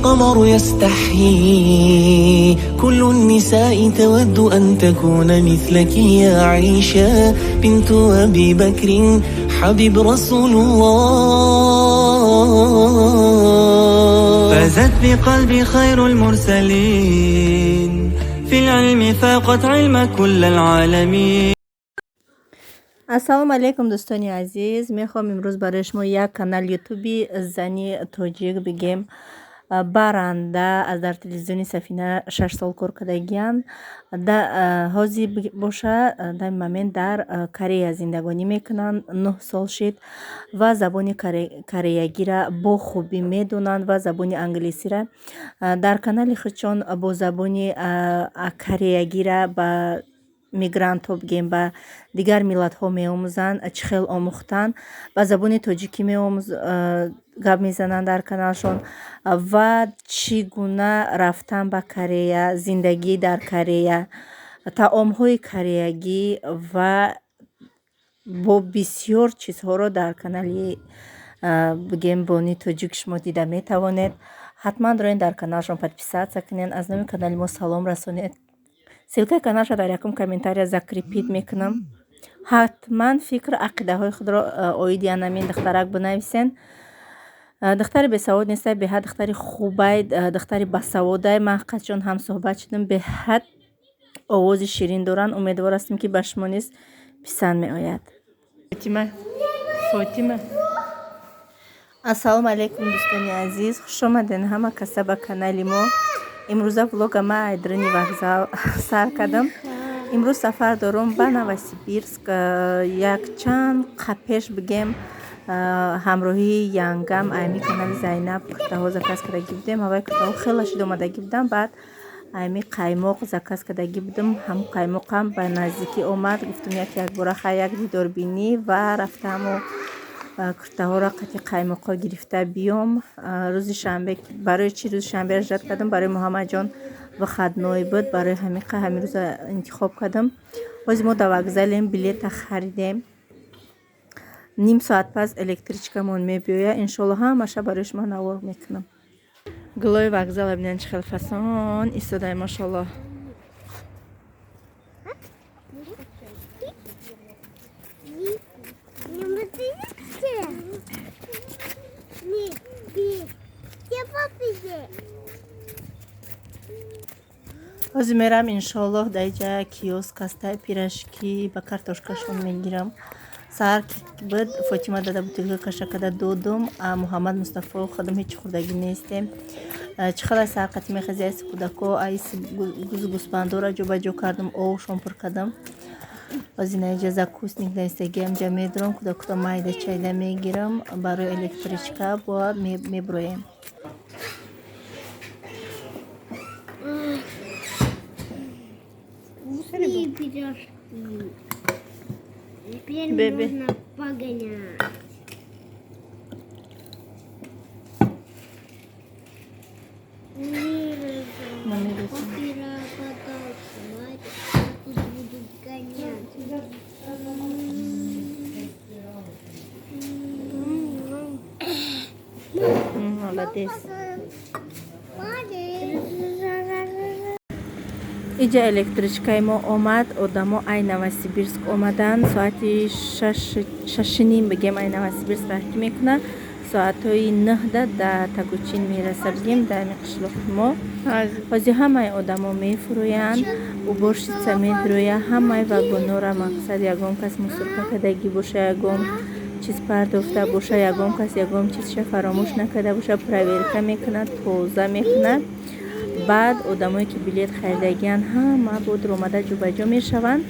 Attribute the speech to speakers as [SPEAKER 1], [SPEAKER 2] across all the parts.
[SPEAKER 1] القمر يستحيي. كل النساء تود أن تكون مثلك يا عائشة بنت أبي بكر حبيب رسول الله.
[SPEAKER 2] فازت بقلبي خير المرسلين، في العلم فاقت علم كل العالمين.
[SPEAKER 3] Ассалому алайкум, дӯстони азиз. Мехоҳам имрӯз барои шумо як канал ютуби зани тоҷик бигем, баранда аз дар телевизиони Сафина 6 сол кор кардагиянд. Ҳозир боша, дар момент дар Корея зиндагонӣ мекунанд, 9 сол шид, ва забони кореягира бо хубӣ медонанд ва забони англисира. Дар канали худшон бо забони кореягира ба мигрантҳо, бигем, ба дигар миллатҳо меомӯзанд, чӣ хел омӯхтан. Ба забони тоҷикӣ гап мезананд дар каналшон ва чӣ гуна рафтан ба Корея, зиндагӣ дар Корея, таомҳои кореягӣ ва бо бисёр чизҳоро дар канали, бигем, бони тоҷик шумо дида метавонед. Ҳатман роен, дар каналшон подписаться кунед, аз номи канали мо салом расонед. Ссылкаи каналша дар якум комментария закрепить мекунам. Ҳатман фикру ақидаҳои худро оиди анамин духтарак бинависен. Духтари бесавод нестай, беҳад духтари хубай, духтари басаводай. Ман қачон ҳам суҳбат шудам, беҳад овози ширин доранд. Умедвор ҳастем, ки ба шумо низ писанд меояд. Фотима, Фотима. Ассалому алайкум, дӯстони азиз, хушомаден ҳама каса ба канали мо. Имрӯза влога ма айдрини вокзал сар кардам. Имрӯз сафар дорум ба Новосибирск. Якчанд қапеш, бигем, ҳамроҳии янгам айми канали Зайнаб куртаҳо заказ кардагӣ будем. Ҳавай куртаҳо хеле шид омадагӣ будам. Баъд айми қаймоқ заказ кардагӣ будам, ҳамун қаймоқам ба наздикӣ омад. Гуфтум, як якбора хай як дидорбинӣ ва рафтаму куртаҳоро қати қаймоқҳо гирифта биём. Рӯзи шанбе, барои чӣ рӯзи шанберо ждать кардам? Барои Муҳаммадҷон выходной буд, барои ҳамин ҳамин рӯза интихоб кардам. Ҳозир мо дар вокзалем, билета харидем. Ним соат пас электричкамон мебиёяд, иншолло. Ҳамаша барои шумо навор мекунам. Гулои вокзала бинед, чӣ хел фасон истодай, машолло. Ҳозир мерам, иншоаллоҳ, дар иҷа киоск ҳастай, пирожки ба картошкашон мегирам. Саҳар буд, Фотима дада бутылка каша када додум, а Муҳаммад Мустафо худам ҳеҷ хӯрдагӣ нестем. Чӣ хелай саҳар қатӣ мехези, айси кӯдако, айси гузу гӯсфандора ҷобаҷо кардам, овшон пур кардам. Ҳозир на иҷа закусник наистагиам, ҷа медурам, кӯдакута майда чайда мегирам барои электричка, боа меброем.
[SPEAKER 4] Вкусные пирожки. Теперь
[SPEAKER 3] Бебе.
[SPEAKER 4] Можно погонять.
[SPEAKER 3] Намересам.
[SPEAKER 4] Тут будут гонять.
[SPEAKER 3] Молодец.
[SPEAKER 4] Молодец.
[SPEAKER 3] Иҷа электричкаи мо омад. Одамо ай Новосибирск омаданд. Соати 6:30, бигем, ай Новосибирск раҳкӣ мекунад, соатҳои 9-да да Тагучин мераса, бигем, дар ами қишлоқи мо. Ҳозир ҳамаи одамо мефурӯянд, уборщица медурӯяд ҳамаи вагонора. Мақсад, ягон кас мусорка кардагӣ боша, ягон чиз партофта боша, ягон кас ягон чизша фаромӯш накарда боша, проверка мекунад, тоза мекунад. Баъд одамое ки билет харидагиянд, ҳама бодр омада ҷобаҷо мешаванд.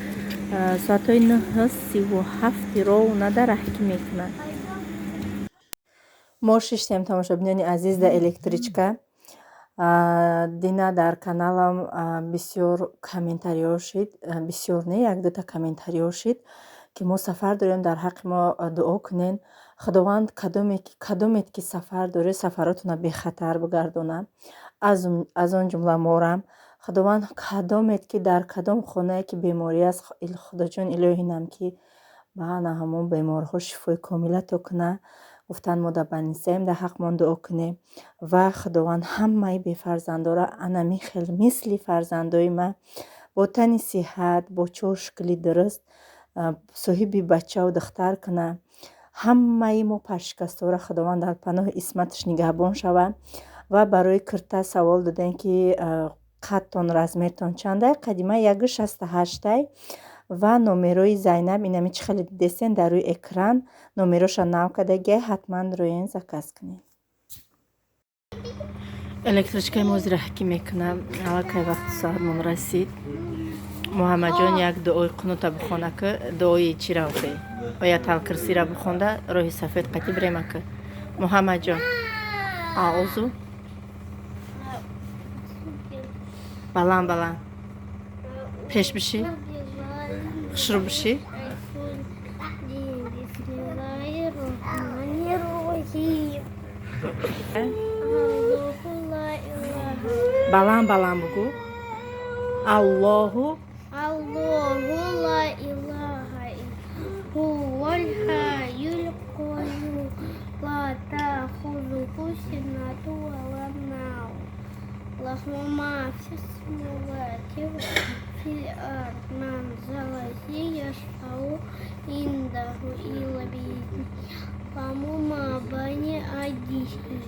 [SPEAKER 3] Соатҳои 9:37 ровно раҳкӣ мекунад. Мо шиштем, тамошобинони азиз, дар электричка. Дина дар каналам бисёр комментариҳо шид, бисёр не, якдута комментариҳо шид, ки мо сафар дорем, дар ҳаққи мо дуо кунен. Худованд кадомет ки сафар доред, сафаротона бехатар бигардонад, аз он ҷумла морам. Худованд кадомет ки дар кадом хонае ки беморӣ аст, Худоҷон, илоҳинам, ки ба ана ҳамон беморҳо шифои комил ато кунад. Гуфтанд, мо дар больницаем, дар ҳаққмон дуо кунем ва Худованд ҳамаи бефарзандора анами хел мисли фарзандои ман бо тани сиҳат, бо чор шукли дуруст соҳиби бачаву духтар кунад. Ҳамаи мо паршикастаҳоро Худованд дар паноҳи исматаш нигаҳбон шавад. Ва барои кирта савол додем, ки қадтон, размертон чандай. Қадима 1,68-ай ва номерои Зайнаб инами чӣ хеле дидесен дар рӯи экран, номероша нав кардагиай, ҳатман рӯен заказ кунед. Электричкаи мо зираҳкӣ мекунам, аллакай вақти соатмон расид. Муҳаммадҷон, як дуои қунута бихона, ки дуои чира охе, Ояталкурсира бихонда, роҳи сафед қатӣ бирема, ки Муҳаммадҷон. Аузу, баланд баланд пеш бишӣ, хушрӯ бишӣ. Баланд баланд бугӯ. Аллоҳу.
[SPEAKER 4] Аллоҳу ла илаҳа иллахувал ҳайюл қайюм, ла таъхузуху синатун ва ла навм, лаху ма фис самавати ва фил ард, ман заллази яшфау индаҳу илла биизних, яъламу ма байна айдиҳим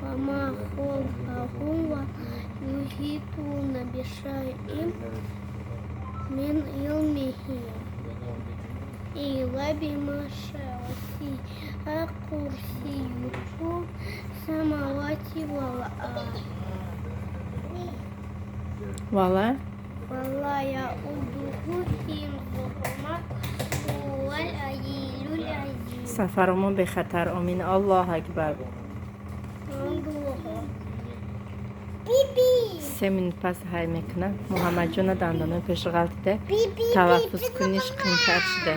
[SPEAKER 4] ва ма халфаҳум ва ла юҳитуна бишайин мин илмиҳи илла бима шаа, васиа курсиюҳу самавати вал ард.
[SPEAKER 3] Вала?
[SPEAKER 4] Ва ла яудуҳу ҳифзуҳума хувал алийюл азим.
[SPEAKER 3] Сафаромон бехатар, омин. Аллоҳу акбар. 3 минут пас ҳай мекунам. Муҳаммадҷона дандонои пеш ғалтида, талаффуз куниш қиинтар шуда.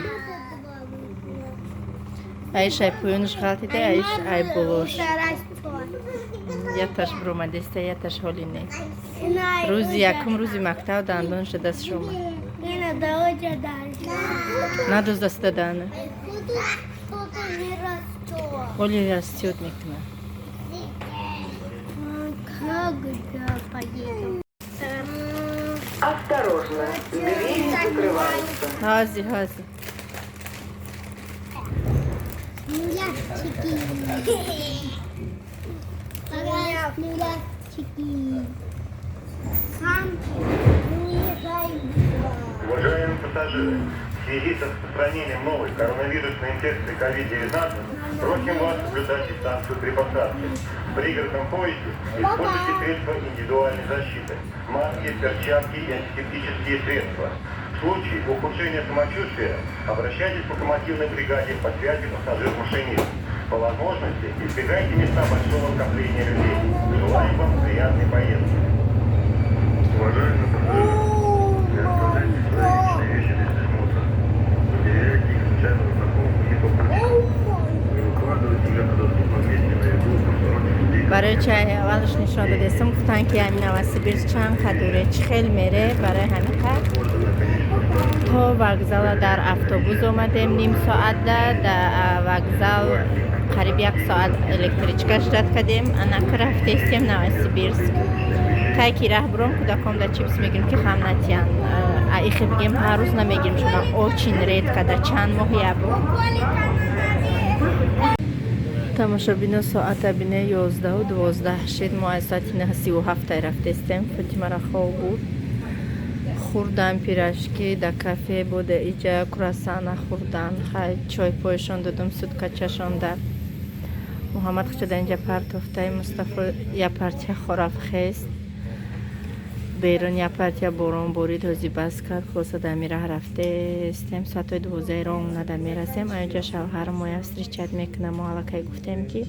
[SPEAKER 3] Аиш ай поёнаш ғалтида, аиш ай болош. Яташ биромадеста, яташ ҳоли не. Рӯзи якум, рӯзи мактаб дандонша дастш омад. Надоз даста дана. Ҳоли растёт мекунад.
[SPEAKER 4] Когда поедем?
[SPEAKER 5] Осторожно, двери закрываются.
[SPEAKER 3] Ҳози, ҳози.
[SPEAKER 4] Мурашчики. Мурашчики. Санки уезжают.
[SPEAKER 6] Уважаемые пассажиры, в связи с распространением новой коронавирусной инфекции COVID-19 просим вас соблюдать дистанцию при посадке. В пригородном поезде используйте средства индивидуальной защиты, маски, перчатки и антисептические средства. В случае ухудшения самочувствия обращайтесь к локомотивной бригаде по связи пассажир-машинист. По возможности избегайте места большого скопления людей. Желаем вам приятной поездки. Уважаемые пассажиры, не оставляйте свои личные вещи без присмотра. Не доверяйте их случайному знакомому или попутчику. Не выкладывайте их на доступном месте на виду у посторонних людей.
[SPEAKER 3] Барои чай аввалаш нишон додестам, гуфтанд, ки ҳамин Новосибирск чанд қадуре, чӣ хел мере, барои ҳамин қад то вокзала дар автобус омадем ним соата, дар вокзал қариб як соат электричка ждать кардем. Анака рафтестем Новосибирск. Кай ки раҳ буром, кӯдаком да чипс мегирем, ки хам натиян. Аихе бигем, ҳар рӯз намегирем шуна, очень редко, да чанд моҳ як бор. Тамошобино, соата бине, 11:12 шид. Мо аз соати 9:37 рафтестем. Фотимара хоб буд, хӯрдан пирожки да кафе буда, иҷа круассана хӯрдан. Хай, чой пойшон додум, суткачашонда. Муҳаммад хуча да инҷа партофтай. Мустафо я партия хораф хест. Берун я партия борон борид, ҳози бас кард. Хулоса, дар мираҳ рафтестем, соатҳои 12 ровно да мерасем. Аинҷа шавҳар моя встречать мекунам. Мо аллакай гуфтем, ки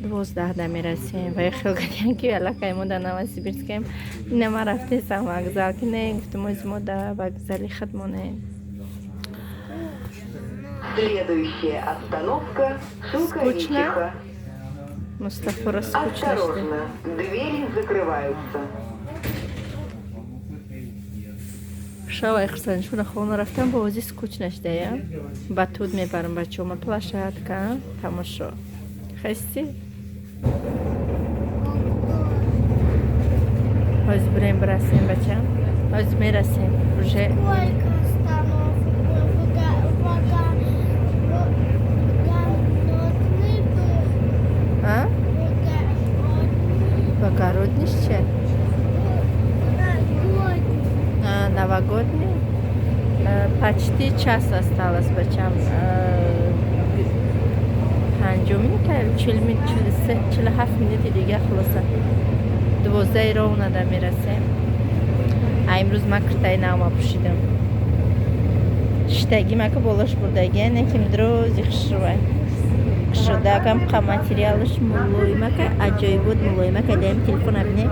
[SPEAKER 3] 12 да мерасем, ва хел кардем, ки аллакай мо дар Новосибирскем. Ина ма рафтесам вокзал, ки не, гуфтем, ози мо да вокзали худмонем.
[SPEAKER 5] Следующая остановка
[SPEAKER 3] Скучно?
[SPEAKER 5] Шелковичиха.
[SPEAKER 3] Мустафора скучно шуда.
[SPEAKER 5] Осторожно, двери закрываются.
[SPEAKER 3] Шавай хурсандшуна хона рафтам, бо ози скучно шидая. Ба туд мебарам бачаҳома площадка, тамошо. Хасти? Ҳозир бирем бирасем бача. Ҳозир мерасем. Уже
[SPEAKER 4] Сколько остановок?
[SPEAKER 3] А? Благороднище? А, новогодний? Почти час осталось бачам. 50 минута, 47 минути дига хулоса. 12 ровно да мерасем. А имрӯз ман киртаи навма пӯшидам. Шиштагӣ мака болош бурдаги, неким дрози хушрувай. Шудакам қа материалаш мулоимака, аҷоибот мулоимака, даем телефон абине,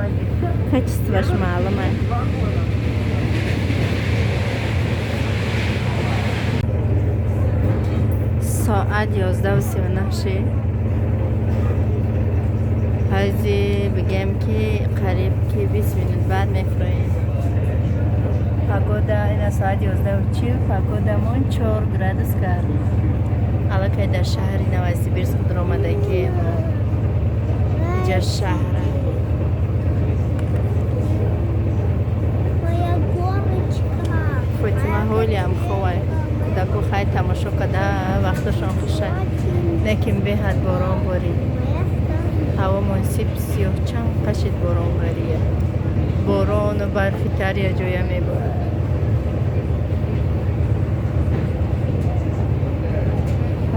[SPEAKER 3] качестваш маълума. Соат 11:39. ҳозир бигем ки қариб ки 20 минут баъд мефуроем. Погода ина соат 11:40, погодамон 4 градус гарм. Аллакай дар шаҳри Новосибирск дуромадагием. Иҷа шаҳра.
[SPEAKER 4] Моя горочка.
[SPEAKER 3] Фотима ҳолиам ховай. Кӯдаку хай тамошо када вақташон хуша. Лекин беҳад борон борид. Ҳавомон сип сиёҳ чанд қашид боронгария. Борону барфи тар яҷоя меборад.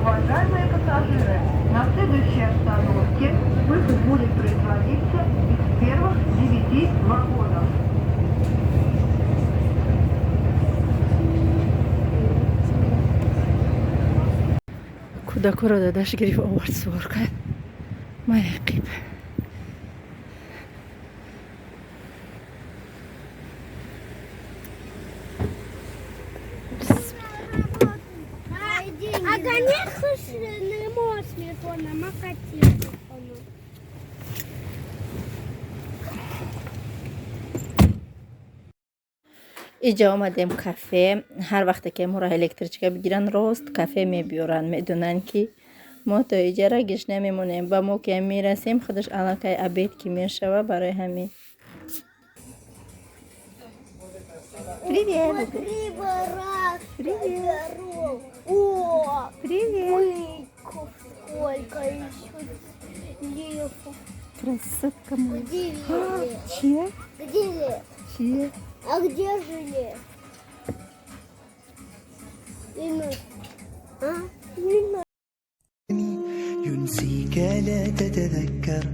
[SPEAKER 5] Уважаемые пассажиры, на следующей остановке выход будет производиться из первых 9 вагонов.
[SPEAKER 3] Кӯдакуро дадаш гирифт овард сувор кард. Май қиб. Иҷа омадем кафе. Ҳар вақте ки моро электричка бигиранд, рост кафе мебиёранд. Медонанд ки мо то иҷара гишна мемонем. Ба мо ки мерасем, худаш аллакай обед ки мешава барои ҳамин. Привет! Привет!
[SPEAKER 4] О,
[SPEAKER 3] Привет!
[SPEAKER 4] быков сколько еще лев.
[SPEAKER 3] Красотка моя.
[SPEAKER 4] Где лев?
[SPEAKER 3] Чья?
[SPEAKER 4] Где лев?
[SPEAKER 3] Чья?
[SPEAKER 4] А где же лев? Лина. А? Лина.
[SPEAKER 1] ينسيك لا تتذكر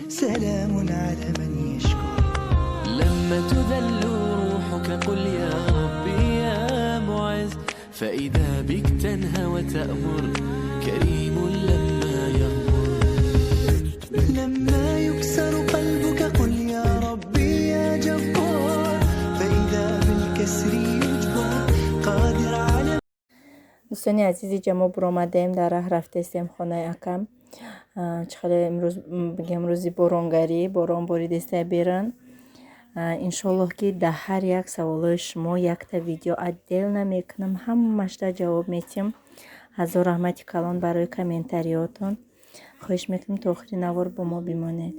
[SPEAKER 1] سلام على من يشكر
[SPEAKER 7] لما تذل روحك قل يا ربي يا معز فإذا بك تنهى وتأمر كريم لما يغمر
[SPEAKER 1] لما يكسر قلبك قل يا ربي يا جبار فإذا بالكسر يجبر قادر على
[SPEAKER 3] Дӯстони азиз, иҷа мо буромадаем, дар раҳ рафтаистем хонаи акам. Чӣ хеле имрӯз бигем рӯзи боронгарӣ, борон боридеста беран. Иншоллоҳ ки дар ҳар як саволҳои шумо якта видео отдельно мекунам, ҳамашда ҷавоб метиҳам. Ҳазор раҳмати калон барои комментариётон. Хоҳиш мекунем то охири навор бо мо бимонед.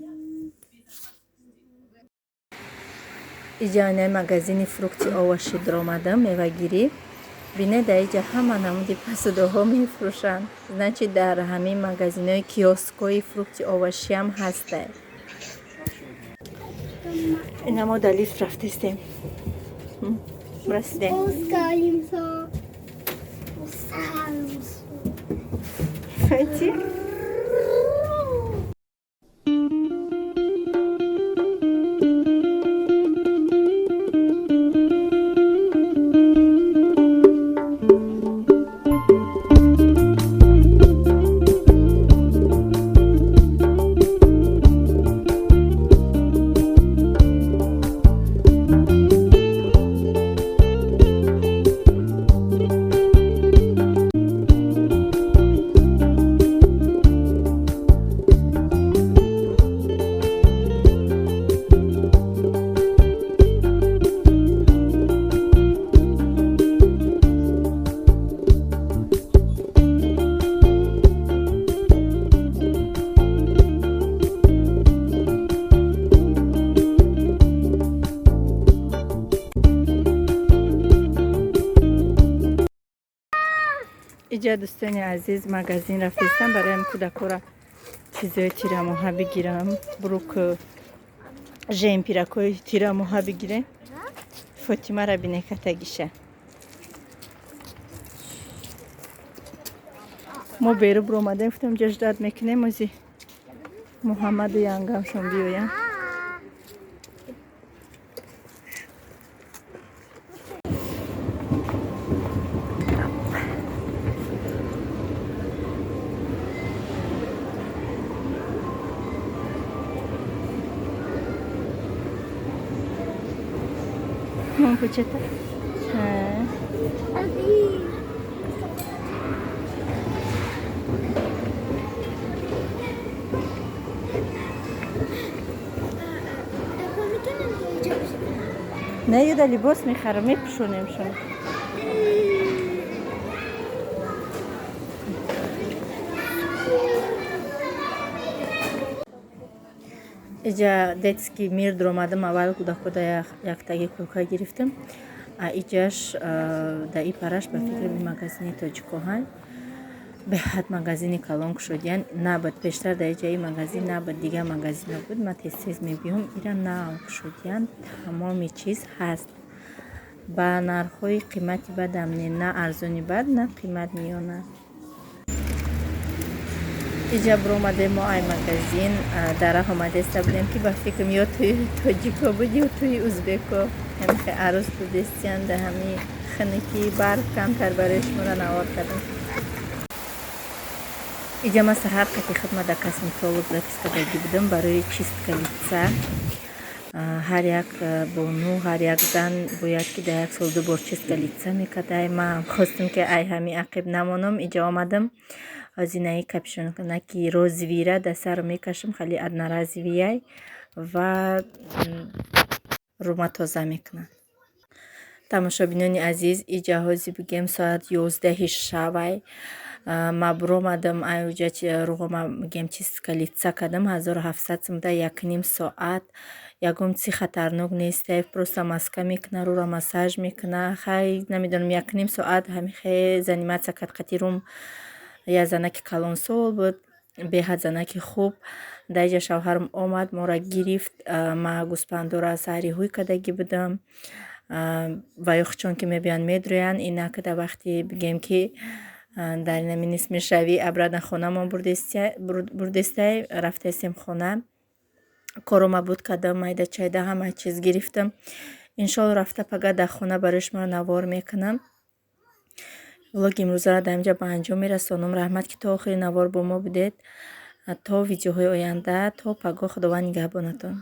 [SPEAKER 3] Иҷа инаи магазини фрукти овощи дуромадам, мевагирӣ. Бинед, дар иҷа ҳама намуди посудаҳо мефурӯшанд. Значит, дар ҳамин магазинҳои киоскҳои фрукти овощиам ҳастанд. Ина мо дар лифт рафтестем. Расидем.
[SPEAKER 4] Спускаемся. Спускаемся.
[SPEAKER 3] Фати? Иҷа, дӯстони азиз, магазин рафтестам, бароям кӯдакора чизои тирамоҳа бигирам, брюк, жемпиракҳои тирамоҳа бигирем. Фотимара бинекатагиша. Мо беру биромадем, гуфтам ҷа ждать мекунем, ози Муҳаммаду янгамшон биёянд. Мон кучета. Не, юда либос мехарам, мепӯшонемшон. Иҷа Детский мир дуромадам, аввал кӯдакода яктаги курка гирифтам. А иҷаш да и параш, ба фикри, магазини тоҷикоҳан. Беҳад магазини калон кушодиян. Набуд пештар дар иҷа и магазин, набуд, дигар магазино буд. Ман тез тез мебиём, ира нав кушодиян, тамоми чиз ҳаст. Ба нархҳои қимати бадам не, на арзони бад, на қимат миёна. Иҷа биромадем мо ай магазин, дар раҳ омадеста будем, ки ба фикрам ё тӯи тоҷико буд, ё тӯи узбеко. Ҳамихе арӯс будестиян, дар ҳами хунукӣ, барф камтар барои шуморо навор кардам. Иҷа ман саҳар қати хидмат дар косметолог запись кардагӣ будам барои чистка лица. Ҳар як бону, ҳар як зан бояд ки дар як сол ду бор чистка лица мекардай. Ман хостам, ки ай ҳами ақиб намонам, иҷа омадам. Ҳозинаи капюшоннаки розовыйра дар сар мекашам, хеле одноразовыйай ва рӯма тоза мекунад. Тамошобинони азиз, иҷа ҳози бигем соат 11-и шавай. Ма биромадам ай уҷа, рӯғома бигем чистка лица кардам, 1700 сумда, якним соат. Ягон чи хатарнок нестай, просто маска мекуна, рӯра массаж мекуна. Хай, намедонам, якним соат ҳамихе заниматься кард қати рум. Як занаки калонсол буд, беҳад занаки хуб. Дар иҷа шавҳарам омад, моро гирифт. Ма гӯспандора саҳари ҳуй кардагӣ будам. Ва ё чун ки мебиёянд, медурӯянд. Инак дар вақти бигем ки дар инами нисмишавӣ обратно хонамон бурдестай, рафтаистем хона. Корома буд кардам, майда чайда ҳама чиз гирифтам. Иншоалло, рафта пага дар хона барои шуморо навор мекунам. Влоги имрӯзаро дар инҷа ба анҷом мерасонам. Раҳмат, ки то охири навор бо мо будед. То видеоҳои оянда, то пагоҳ, Худованд нигаҳбонатон.